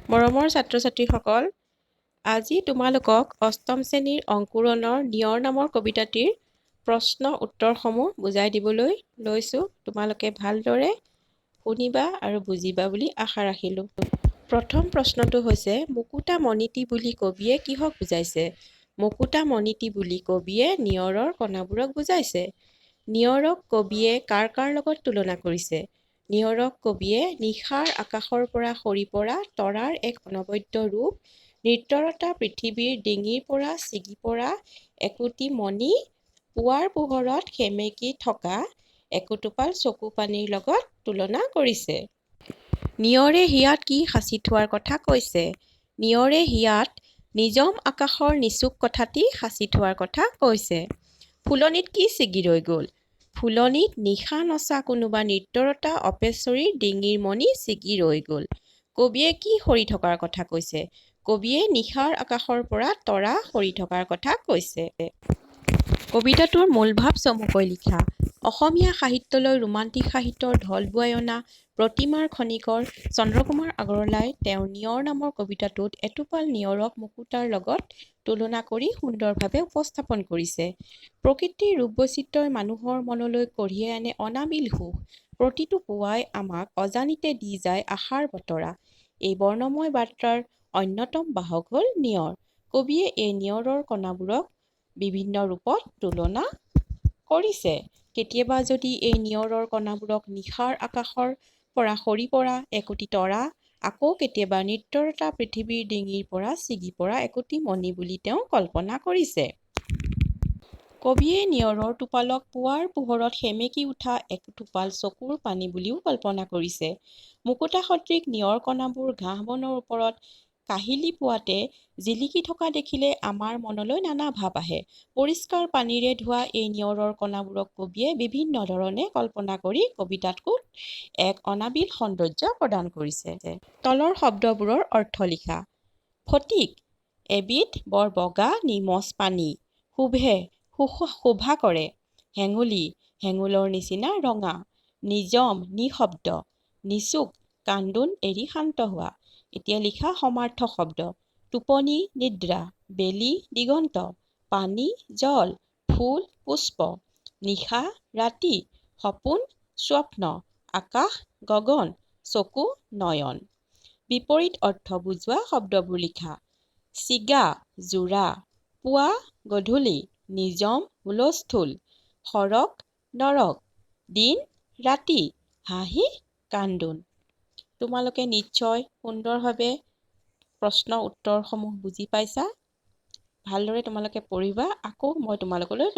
মৰমৰ ছাত্ৰ ছাত্ৰীসকল, আজি তোমালোকক অষ্টম শ্ৰেণীৰ অংকুৰণৰ নিয়ৰ নামৰ কবিতাটিৰ প্ৰশ্ন উত্তৰসমূহ বুজাই দিবলৈ লৈছোঁ। তোমালোকে ভালদৰে শুনিবা আৰু বুজিবা বুলি আশা ৰাখিলোঁ। প্ৰথম প্ৰশ্নটো হৈছে, মুকুতা মণিটি বুলি কবিয়ে কিহক বুজাইছে? মুকুতা মণিটি বুলি কবিয়ে নিয়ৰৰ কণাবোৰক বুজাইছে। নিয়ৰক কবিয়ে কাৰ কাৰ লগত তুলনা কৰিছে? নিয়ৰক কবিয়ে নিশাৰ আকাশৰ পৰা সৰি পৰা তৰাৰ এক অনবদ্য ৰূপ, নৃত্যৰতা পৃথিৱীৰ ডিঙিৰ পৰা ছিগি পৰা একোটি মণি, পুৱাৰ পোহৰত সেমেকি থকা একোটোপাল চকুপানীৰ লগত তুলনা কৰিছে। নিয়ৰে হিয়াত কি সাঁচি থোৱাৰ কথা কৈছে? নিয়ৰে হিয়াত নিজম আকাশৰ নিচুক কথাটি সাঁচি থোৱাৰ কথা কৈছে। ফুলনিত কি ছিগি ৰৈ গ'ল? ফুলনিত নিশা নচা কোনোবা নৃত্যৰতা অপেশ্বৰীৰ ডিঙিৰ মণি ছিগি ৰৈ গ'ল। কবিয়ে কি সৰি থকাৰ কথা কৈছে? কবিয়ে নিশাৰ আকাশৰ পৰা তৰা সৰি থকাৰ কথা কৈছে। কবিতাটোৰ মূলভাৱ চমুকৈ লিখা। অসমীয়া সাহিত্যলৈ ৰোমাণ্টিক সাহিত্যৰ ঢল বোৱাই অনা প্ৰতিমাৰ খনিকৰ চন্দ্ৰকুমাৰ আগৰৱালাই তেওঁৰ নিয়ৰ নামৰ কবিতাটোত এটোপাল নিয়ৰক মুকুতাৰ লগত তুলনা কৰি সুন্দৰভাৱে উপস্থাপন কৰিছে। প্ৰকৃতিৰ ৰূপ বৈচিত্ৰ্যই মানুহৰ মনলৈ কঢ়িয়াই আনে অনাবিল সুখ। প্ৰতিটো পুৱাই আমাক অজানিতে দি যায় আশাৰ বতৰা। এই বৰ্ণময় বাৰ্তাৰ অন্যতম বাহক হ'ল নিয়ৰ। কবিয়ে এই নিয়ৰৰ কণাবোৰক বিভিন্ন ৰূপত তুলনা কৰিছে। কেতিয়াবা যদি এই নিয়ৰৰ কণাবোৰক নিশাৰ আকাশৰ পৰা সৰি পৰা একোটি তৰা, আকৌ কেতিয়াবা নৃত্যৰতা পৃথিৱীৰ ডিঙিৰ পৰা ছিগি পৰা একোটি মণি বুলি তেওঁ কল্পনা কৰিছে। কবিয়ে নিয়ৰৰ টোপালক পুৱাৰ পোহৰত সেমেকি উঠা একটোপাল চকুৰ পানী বুলিও কল্পনা কৰিছে। মুকুতাসদৃশ নিয়ৰ কণাবোৰ ঘাঁহ-বনৰ ওপৰত কাহিলি পুৱাতে জিলিকি থকা দেখিলে আমাৰ মনলৈ নানা ভাৱ আহে। পৰিষ্কাৰ পানীৰে ধোৱা এই নিয়ৰৰ কণাবোৰক কবিয়ে বিভিন্ন ধৰণে কল্পনা কৰি কবিতাটোত এক অনাবিল সৌন্দৰ্য প্ৰদান কৰিছে। তলৰ শব্দবোৰৰ অৰ্থ লিখা। ফটিক, এবিধ বৰ বগা নিমজ পানী। শোভে, শোভা কৰে। হেঙুলী, হেঙুলৰ নিচিনা ৰঙা। নিজম, নিঃশব্দ। নিচুক, কান্দোন এৰি শান্ত হোৱা। এতিয়া লিখা সমাৰ্থক শব্দ। টোপনি, নিদ্ৰা। বেলি, দিগন্ত। পানী, জল। ফুল, পুষ্প। নিশা, ৰাতি। সপোন, স্বপ্ন। আকাশ, গগন। চকু, নয়ন। বিপৰীত অৰ্থ বুজোৱা শব্দবোৰ লিখা। ছিগা, যোৰা। পুৱা, গধূলি। নিজম, হুলস্থুল। সৰগ, নৰক। দিন, ৰাতি। হাঁহি, কান্দোন। তোমালোকে নিশ্চয় সুন্দৰভাৱে প্ৰশ্ন উত্তৰসমূহ বুজি পাইছা। ভালদৰে তোমালোকে পঢ়িবা। আকৌ মই তোমালোকলৈ